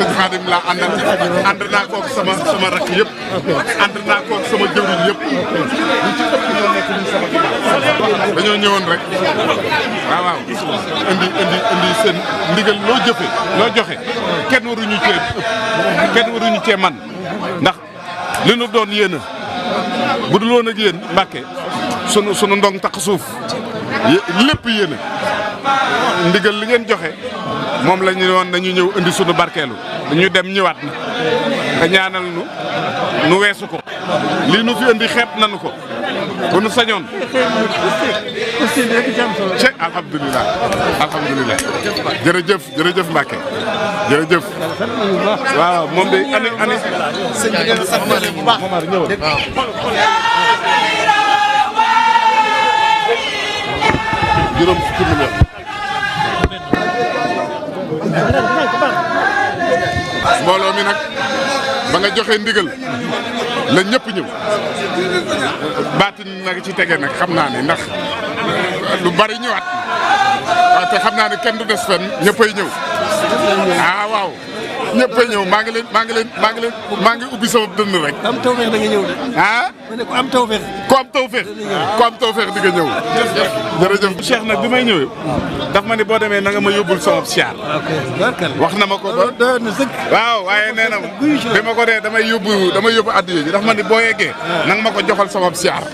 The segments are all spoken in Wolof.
sëñ Xaadim laa àndal ànd naa koog sama rakk yëpp ànd naa koog sama jëwriñ yëpp ñu ci ëpp ñoo nekk nii sama ginnaaw dañoo ñëwoon rek waaw indi seen ndigal loo joxe kenn waruñu cee ëpp kenn waruñu cee man ndax li nu doon yéen bu dul woon ak yéen Mbàkke sunu ndong tax suuf lépp yéen ndigal li ngeen joxe moom la ñu woon nañu ñëw indi sunu barkeelu ñu dem ñëwaat na nga ñaanal nu weesu ko lii nu fi indi xeeb nanu ko bu nu sañoon ce alhamdulilah jërëjëf Mbacke jërëjëf waaw moom day ani sëñ bi nga sant bu baax Momar ñëwal juróom fukki million mbooloo mi nag ba nga joxe ndigal la ñëpp ñëw baatin nag ci tege nag xam naa ne ndax lu bari ñëwaat waaw te xam naa ne kenn du des fenn ñëppay ñëw waaw ñëppay ñëw maa ngi ubbi sama dënn rek. am tawfeex da nga ñëw de. ma ne ko am tawfeex. ku am tawfeex di nga ñëw. jërëjëf Cheikh nag bi may ñëwee. daf ma ne boo demee na nga ma yóbbul sama siyaar. wax na ma ko ba. waaw waaye nee na ma bi ma ko dee damay yóbbu addiya ji daf ma ne boo yeggee. na nga ma ko joxal sama siyaar.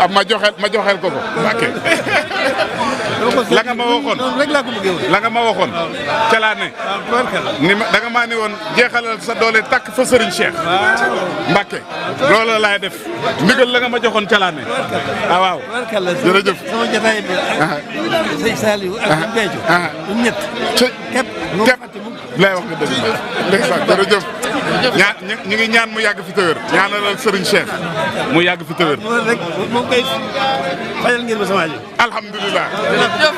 ma joxeel ko Mbàkke. la nga ma waxoon la nga ma waxoon ca laa ne. ni ma da nga maa ne woon jeexalal sa doole takk fa Serigne Cheikh. Mbàkke loolu laay def ndigal la nga ma joxoon ca laa ne. waaw jërëjëf. sama jotaay bi ak sëñ Saliou ak Béthio ñun ñett képp lay wax nga dëgg ndeysaan jërëjëf ñu ngi ñaan mu yàgg fi tëwër ñaanalal Serigne Cheikh mu yàgg fi tëwër rek moom koy fayal ngeen ma sama aajo alhamdulilah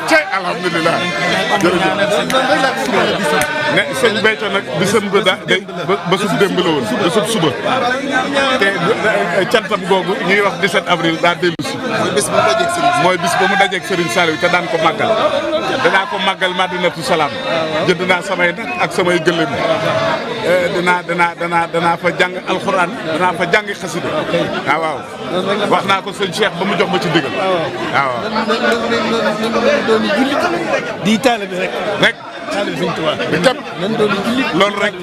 cey alhamdulilah jërëjëf ne sëñ Béthio nag bisam ba ba sub démb la woon ba sub suba te cantam googu ñuy wax 17 avril daa dellu si mooy bis ba mu dajeeg Serigne Saliou te daan ko màggal danaa ko màggal Madinatu Salaam jënd naa samay nag ak samay gëlëm danaa fa jàng alxuraan danaa fa jàng xasida waaw wax naa ko sëñ Cheikh ba mu jox ma ci digal waaw doon jullit di taalibe rek taalibe Sëñ Tuubaa képp nan doon jullit loolu rek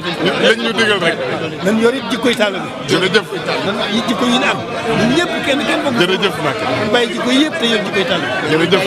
lañ ñu digal rek nan yor it jikkoy taalibe jërëjëf nan jikko yi ñu am ñun ñëpp kenn bëgg jërëjëf Mbacke nan bàyyi jikko yëpp te yor jikkoy taalibe jërëjëf